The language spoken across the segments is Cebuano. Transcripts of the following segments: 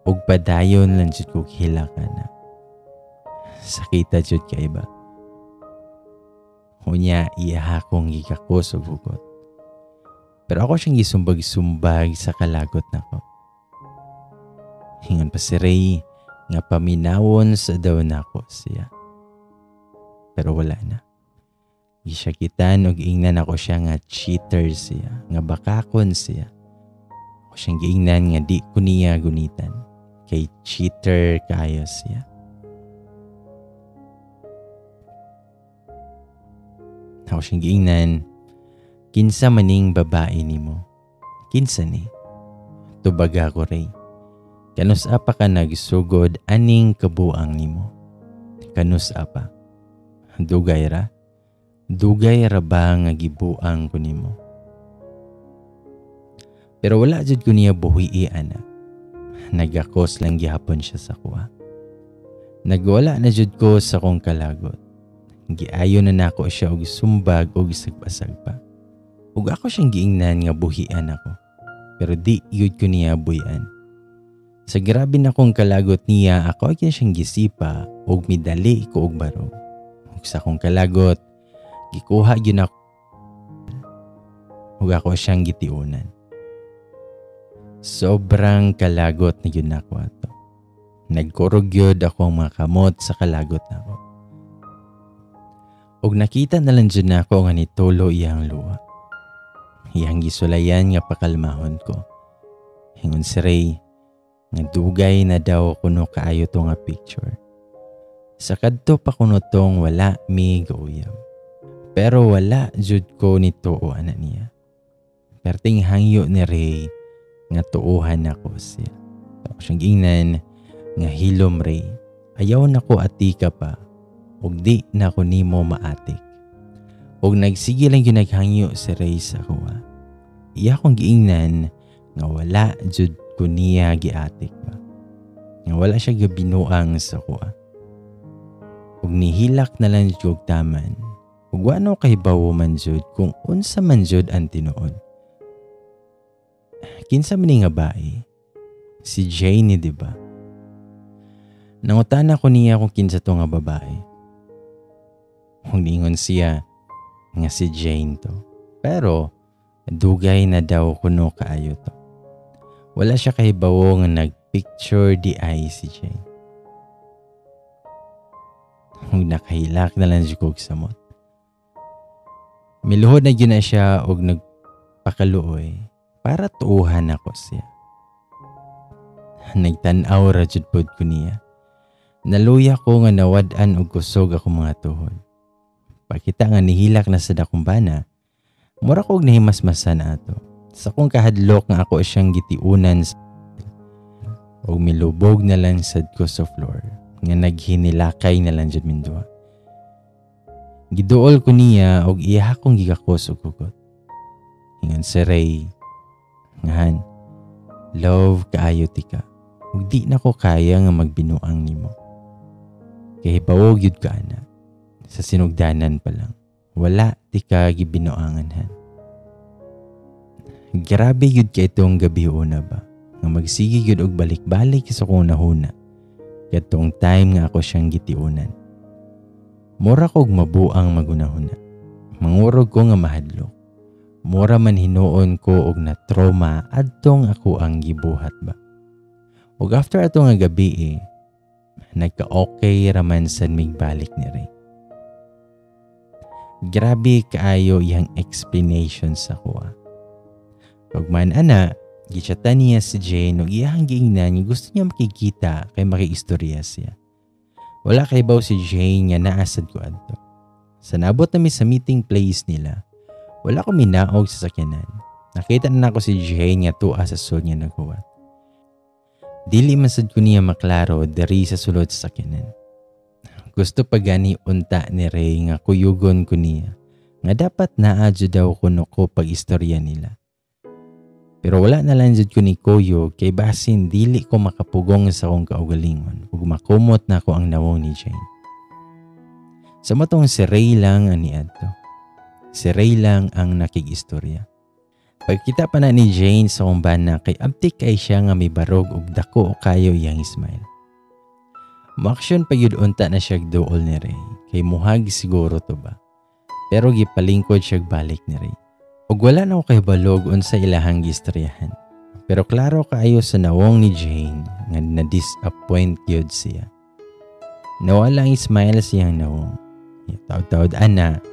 Ug padayon lang jud kog hilak ana. Sakita jud kay ba. Unya iya akong gigakos og hugot. Pero ako siyang gisumbag-sumbag sa kalagot nako. Hingon pa si Ray nga paminawon sa daw nako siya. Pero wala na. Gisyakitan og ingnan ako siya nga cheater siya, nga bakakon siya. Ako siyang giingnan nga di ko niya gunitan. Kay cheater kaayo siya. Ako siyang giingnan, kinsa maning babae nimo? Kinsa ni? Tubaga ko, Ray. Kanus-a pa ka nagsugod aning kabuang nimo? Kanus-a pa? Dugay ra? Dugay ra ba nga gibuang ko nimo? Pero wala jud ko niya buhi ana. Nagakos lang gihapon siya sa kuha. Nagwala na jud ko sa kong kalagot. Giayo na nako siya og sumbag og sagpa-sagpa. Ug ako siyang giingnan nga buhian ako. Pero di yud ko niya buhian. Sa grabe na kong kalagot niya, ako ay siyang gisipa og midali ko og barog. Ug sa akong kalagot, gikuha gyud ako ug ako siyang gitiunan. Sobrang kalagot na gyud nako ato. Nagkurog gyud ako ang mga kamot sa kalagot nako. Ug nakita na lang jud nako nga nitulo iyang luha. Iyang gisulayan nga pakalmahon ko. Hingon si Ray nga dugay na daw kuno kaayo to nga picture. Sa kadto pa kuno tong wala mi gauyab. Pero wala jud ko nituo ana niya. Perting hangyo ni Ray nga tuohan nako siya. Ako siyang giingnan nga hilom Ray. Ayaw nako atika pa ug di na ko nimo maatik. Ug nagsige lang gyud naghangyo si Ray sa kuha. Iya akong giingnan nga wala jud ko niya giatik ba. Nga wala siya gabinuang sa kuha. Ug nihilak na lang jud og taman. Ug wa no kahibawo man jud kung unsa man jud ang tinuod. Kinsa man ni nga bae? Si Janie, di ba? Nangutana ko niya kung kinsa to nga babae. Kung niingon siya nga si Jane to. Pero dugay na daw kuno kaayo to. Wala siya kahibawo nga nagpicture di ay si Jane. Kung nakahilak na lang siya kog samot. Miluhod na gyud na siya og nagpakaluoy para tuuhan ako siya. Nagtan-aw ra jud pod ko niya. Naluya ko nga nawad-an og kusog ako mga tuhod. Pakita nga nihilak na sa dakong bana, mura ko og nahimasmasan ato. Sa akong kahadlok nga ako siyang gitiunan og milubog na lang sad ko sa floor nga naghinilakay na lang jud minduha. Giduol ko niya og iya akong gigakos og hugot. Ingon si Ray, ngahan, love kaayo tika. Ug di na ko kaya nga magbinuang nimo. Kay hibawo gyud ka ana. Sa sinugdanan pa lang, wala tika gibinuangan han. Grabe gyud kay itong gabi una ba, nga magsige gyud og balik-balik sa akong nahuna. Kadtong time nga ako siyang gitiunan. Mura kog mabuang magunahuna. Mangurog ko nga mahadlok. Mura man hinuon ko og na trauma adtong ako ang gibuhat ba. Ug after ato nga gabi nagka-okay raman sad mig balik ni Ray. Grabe kaayo iyang explanation sa kuha. Ug man ana, gichatan niya si Jane ug iyang giingnan nga gusto niya makikita kay makiistorya siya. Wala kay baw si Jane nga naasad ko adto. Sa nabot nami sa meeting place nila, wala ko minaog sa sakyanan. Nakita na nako si Jane nga tuwa sa sul niya naghuwat. Dili man sad ko niya maklaro diri sa sulod sa sakyanan. Gusto pa gani unta ni Ray nga kuyugon ko niya nga dapat naa jud daw kuno ko pag-istorya nila. Pero wala na lang jud ko ni kuyog kay basin dili ko makapugong sa akong kaugalingon ug makumot na ako ang nawong ni Jane. Sa matong si Ray lang ang niadto. Si Ray lang ang nakig-istorya. Pagkita pa na ni Jane sa akong bana kay abtik kay siya nga mibarog og dako kayo iyang smile. Moaksyon pa gyud unta na siya duol ni Ray kay muhag siguro to ba. Pero gipalingkod siya balik ni Ray. Ug wala na ko kahibalo og unsa ilahang giistoryahan. Pero klaro kaayo sa nawong ni Jane nga na-disappoint gyud siya. Nawala ang smile siyang nawong. Taod-taod ana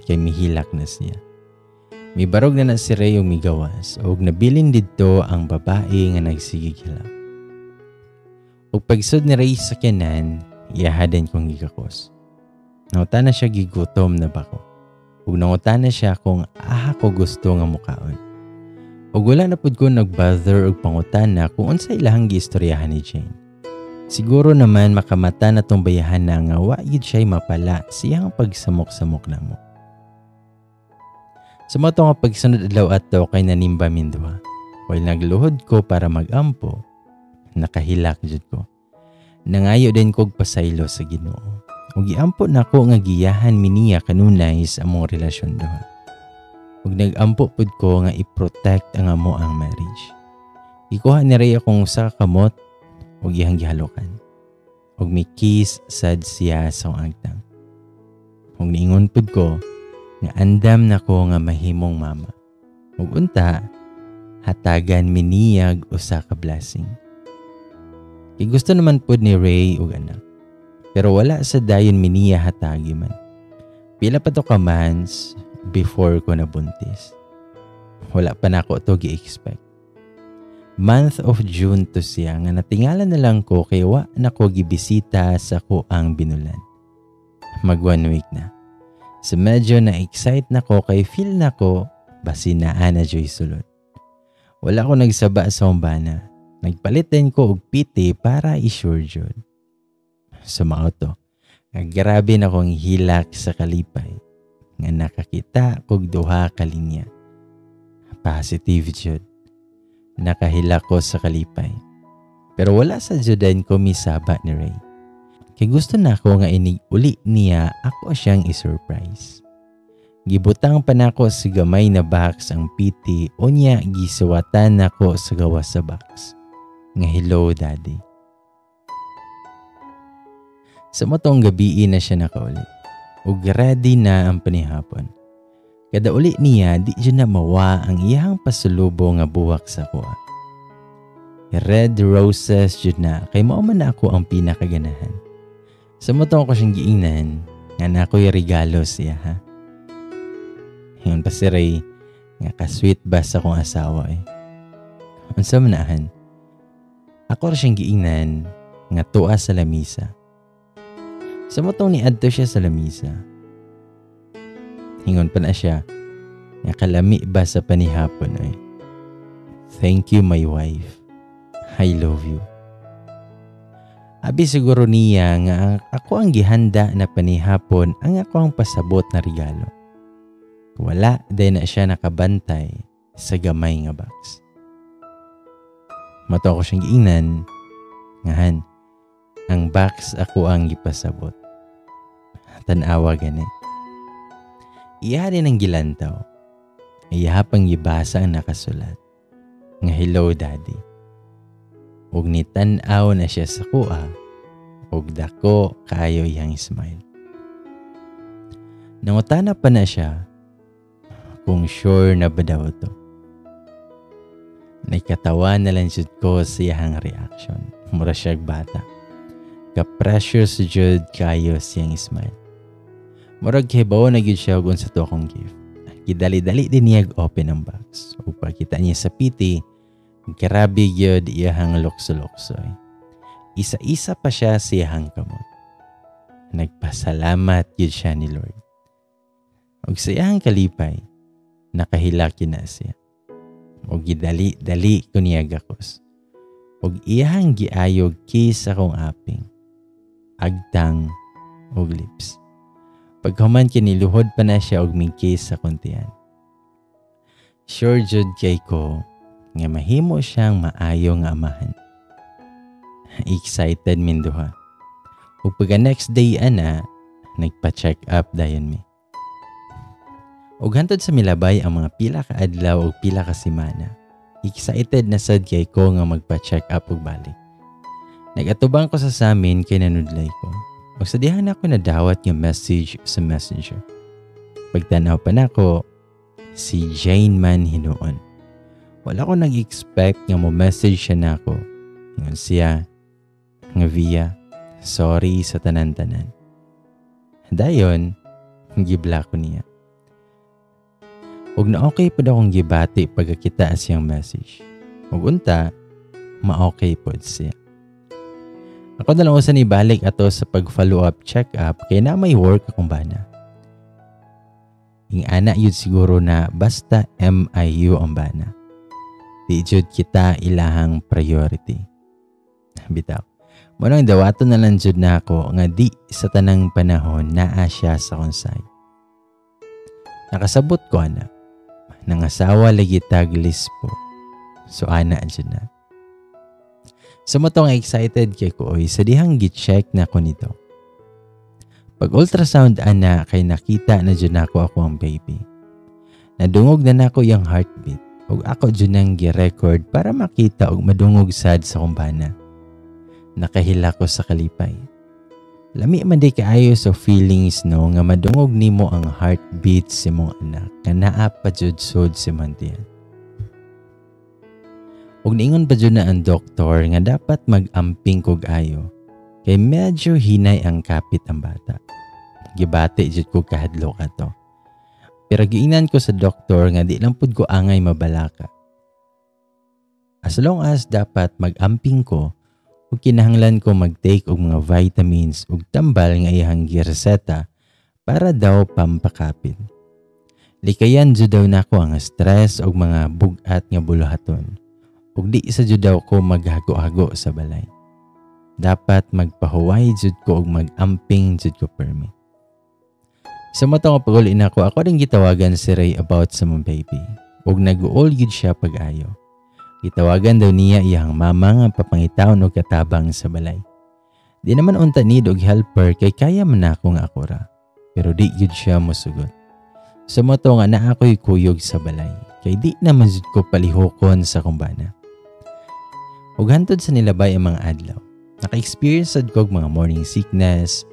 kay mihilak na siya. Mibarog na na si Ray og migawas ug nabilin didto ang babae nga nagsigig hilak. Ug pagsud ni Ray sa sakyanan, iyaha din kong gigakos. Nangutana siya gigutom na ba ko. Ug nangutana siya kung aha ko gusto nga mukaon. Ug wala na pud ko nag-bother og pangutana kung unsa ilahang giistoryahan ni Jane. Siguro naman makamata na tong bayahan na nga wa gyud siya'y mapala siyang pagsamok-samok namo. Sa mao to nga pagsunod adlaw ato kay nanimba minduha. While nagluhod ko para magampo, nakahilak jud ko. Nangayo din kog pasaylo sa Ginoo. Ug giampo nako nga giyahan mi niya kanunay sa among relasyon duha. Ug nagampo pud ko nga i-protect ang amo ang marriage. Gikuha ni Ray akong usa ka kamot ug iyang gihalokan. Ug mi-kiss sad siya sa akong agtang. Ug niingon pud ko nga andam nako nga mahimong mama. Ug unta hatagan mi niyag usa ka blessing. Kay gusto naman pud ni Ray og anak. Pero wala sa dayon mi niya hatagi man. Pila pa to ka months before ko nabuntis. Wala pa nako to gi-expect. Month of June to siya nga natingala na lang ko kay wa nako gibisita sa ko ang binulan. Mag 1 week na. So medyo na-excite na ko kay feel na ko basin naa na joy sulod. Wala ko nagsaba sa umbana. Nagpalit din ko og PT para i-sure jud. Sa mao to, nga grabe na kong hilak sa kalipay nga nakakita kog duha ka linya. Positive jud. Nakahilak ko sa kalipay. Pero wala sa judan ko misaba ni Ray. Kay gusto na ako nga inig uli niya ako siyang i-surprise. Gibutang pa nako sa gamay na box ang PT unya gisuwatan nako sa gawas sa box. Nga hello daddy. Sa motong gabi na siya nakauli. Ug ready na ang panihapon. Kada uli niya di dyan na mawa ang iyang pasulubong nga buwak sa kuha. Red roses jud na kay mao man na ako ang pinakaganahan. Sa motong ko siyang giingnan nga na ako'y regalo siya ha. Ingon pa si Ray nga ka-sweet ba sa akong asawa eh. Unsa man ahan? Ako ra siyang giingnan nga tuwa sa lamisa. Sa motong niadto siya sa lamisa. Ingon pa na siya nga kalami ba sa panihapon ay. Thank you my wife. I love you. Abi siguro niya nga ako ang gihanda na panihapon ang ako ang pasabot na regalo. Wala din na siya nakabantay sa gamay nga box. Mato ako siyang giingnan ngahan ang box ako ang gipasabot. Tan-awa gani. Iya din ang gilantaw. Iya pang gibasa ang nakasulat. Nga hello daddy. Ug nitan-aw na siya sa kuha, ug dako kayo iyang smile. Nangutana pa na siya kung sure na ba daw to. Nakatawa na lang jud ko sa iyang reaction. Mura siya bata. Ka-precious jud kayo siyang smile. Murag hibaw na gyud siya og unsa to akong gift. Gidali-dali din niya open ang box. Ug pagkita niya sa PT, grabe gyud iyahang lukso-lukso. Isa-isa pa siya sa iyahang kamot. Nagpasalamat gyud siya ni Lord. Ug sa iyahang kalipay, nakahilak yun na siya. Ug gidali-dali ko niya gakos. Ug iyahang giayog kiss akong aping, agtang ug lips. Paghuman kiniluhod pa na siya og mingkis sa kuntian. Sure jud kay ko nga mahimo siyang maayo nga amahan. Excited min duha. Ug pagka next day ana, nagpa-check up dayon mi. Ug hantod sa milabay ang mga pila ka adlaw ug pila ka semana, excited na sad kay ko nga magpa-check up ug balik. Nag-atubang ko sa samin kay nanudlay ko. Ug sa diha na ako nadawat nga message sa Messenger. Pagtanaw pa nako, si Jane man hinuon. Wala ko nag-expect nga mo message siya nako. Ingon siya nga, "Via, sorry sa tanan-tanan." Dayon, giblock ko niya. Ug na okay pud akong gibati pagkakita siyang message. Ug unta, ma-okay pod siya. Ako na lang usa nibalik ato sa pag-follow up check up kay na may work akong bana. Ing-ana yun siguro na basta MIU ang bana, di jud kita ilahang priority. Bitaw. Mao nang dawaton na lang jud na ako nga di sa tanang panahon naa siya sa akong side. Nakasabot ko ana. Nangasawa lagi tag lispo. So ana jud na. Sa mao to nga excited kay ko oy sa dihang gi-check na ko nito. Pag ultrasound ana kay nakita na jud nako ako ang baby. Nadungog na nako iyang heartbeat ug ako jud nang gi-record para makita og madungog sad sa akong bana. Nakahila ko sa kalipay. Lami man di kaayo sa feelings, no, nga madungog nimo ang heartbeat sa imong anak nga naa pa jud sud sa imong tiyan. Ug niingon pa jud na ang doktor nga dapat mag-amping kog ayo kay medyo hinay ang kapit ang bata. Gibati jud ko kahadlok ato. Pero giingnan ko sa doktor nga di lang pud ko angay mabalaka. As long as dapat mag-amping ko ug kinahanglan ko mag-take og mga vitamins ug tambal nga iyang gireseta para daw pampakapit. Likayan jud daw nako ang stress ug mga bug-at nga buluhaton. Ug di sa jud daw ko maghago-hago sa balay. Dapat magpahuway jud ko ug mag-amping jud ko permi. Sa mao to nga pag-uli nako, ako rin gitawagan si Ray about sa mong baby. Ug nag-uol gyud siya pag-ayo. Gitawagan daw niya iyang mama nga papangitaon og katabang sa balay. Di naman unta need og helper kay kaya man nako nga ako ra. Pero di gyud siya mosugot. Sa mao to nga naa ko'y kuyog sa balay kay di naman jud ko palihukon sa akong bana. Ug hantod sa nilabay ang mga adlaw, naka-experience sad ko og mga morning sickness,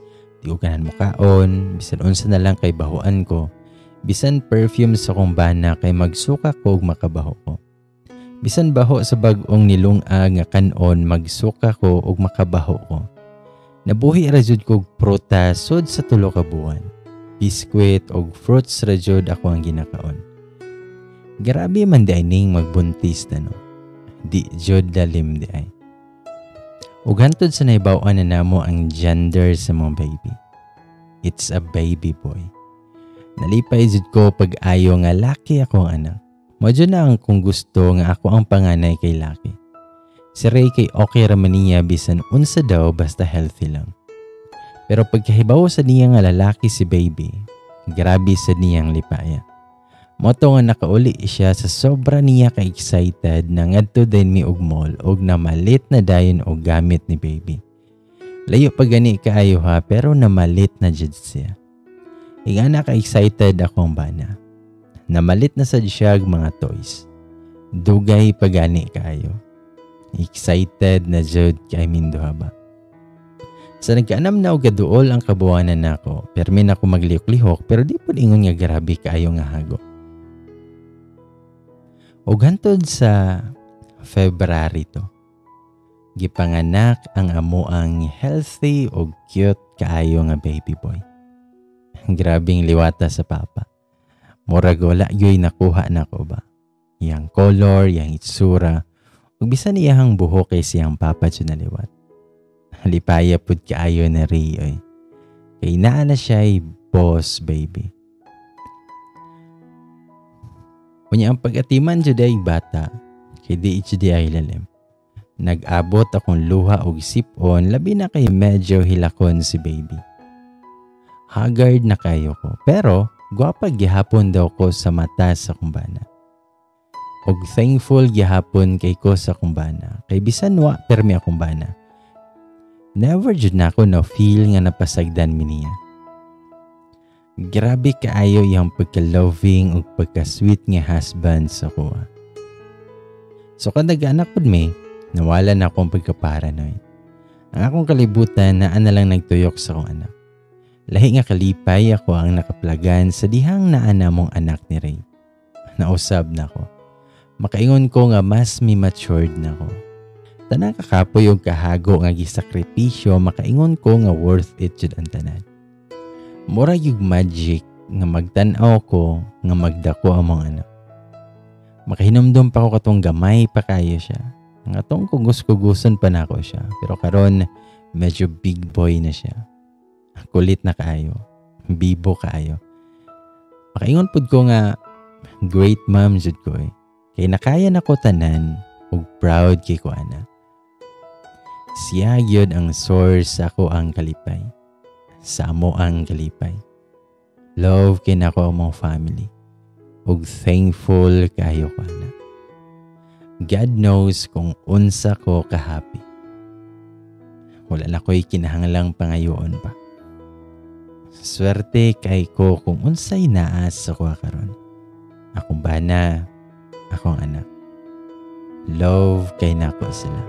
di ko ganahan mokaon, bisan unsa na lang kay bahuan ko, bisan perfume sa akong bana kay magsuka ko ug makabaho ko. Bisan baho sa bag-ong nilungag nga kanon, magsuka ko ug makabaho ko. Nabuhi ra jud kog prutas sud sa 3 ka buwan. Biskwit og fruits ra jud ako ang ginakaon. Grabe man di ay ning magbuntis na, no. Di jud lalim di ay. Ug hantod sa nahibaw-an na namo ang gender sa mga baby. It's a baby boy. Nalipay jud ko pag-ayo nga laki ako ang anak. Mao jud na ang kung gusto nga ako ang panganay kay laki. Si Ray kay okay ra man niya bisan unsa daw basta healthy lang. Pero pagkahibaw sa niya nga lalaki si baby, grabe sa niyang lipaya. Mao to nga nakauli siya sa sobra niya ka-excited na ngadto din mi og mall og namalit na dayon og gamit ni baby. Layo pa gani kaayo ha, pero namalit na jud siya. Ingana ka-excited ako ang bana. Namalit na sad siya og mga toys. Dugay pa gani kaayo. Excited na jud kay minduha ba. Sa nagkaanam na og kaduol ang kabuwanan nako, permi na ako maglihok-lihok pero di pud ingon nga grabe kaayo nga hago. Ug hantod sa February to, gipanganak ang amoang healthy ug cute kaayo nga baby boy. Grabing liwata sa papa. Murag wala gyuy nakuha nako ba. Iyang color, iyang itsura, ug bisan iyang buhok kay siyang papa jud naliwat. Lipaya pud kaayo na Ray oy. Kay naa na siya'y boss baby. Unya ang pag-atiman jud ay bata kay di jud ay lalim. Nag-abot akong luha og sipon, labi na kay medyo hilakon si baby. Haggard na kayo ko pero gwapa gihapon daw ko sa mata sa kumbana. Og thankful gihapon kay ko sa kumbana kay bisan wa permi akong bana, never jud nako na feel nga napasagdan mi niya. Grabe kaayo iyang pagka-loving ug pagka-sweet nga husband sa akoa. So kada anak pud mi, nawala na akong pagka-paranoid. Ang akong kalibutan naa na lang nagtuyok sa akong anak. Lahi nga kalipay ako ang nakaplagan sa dihang naa na mong anak ni Ray. Nausab na ko. Makaingon ko nga mas mi matured na ko. Tanang kakapoy og kahago nga gisakripisyo, makaingon ko nga worth it jud ang tanan. Mura yung magic nga magtan-aw ko nga magdako ang mga anak. Makahinumdum pa ko katong gamay pa kayo siya. Nga atong kugus-kuguson pa nako siya. Pero karon medyo big boy na siya. Kulit na kaayo. Bibo kaayo. Makaingon pud ko nga great mom jud ko eh. Kay nakaya na ko tanan ug proud kay ko ana. Siya gyud ang source ako ang kalipay. Sa amo ang kalipay. Love kay nako ang mga family. Ug thankful kayo ko ana. God knows kung unsa ko ka-happy. Wala na ko'y kinahanglang pangayoon pa. Swerte kay ko kung unsay naa sa kuha karon. Akong bana, akong anak. Love kay nako sila.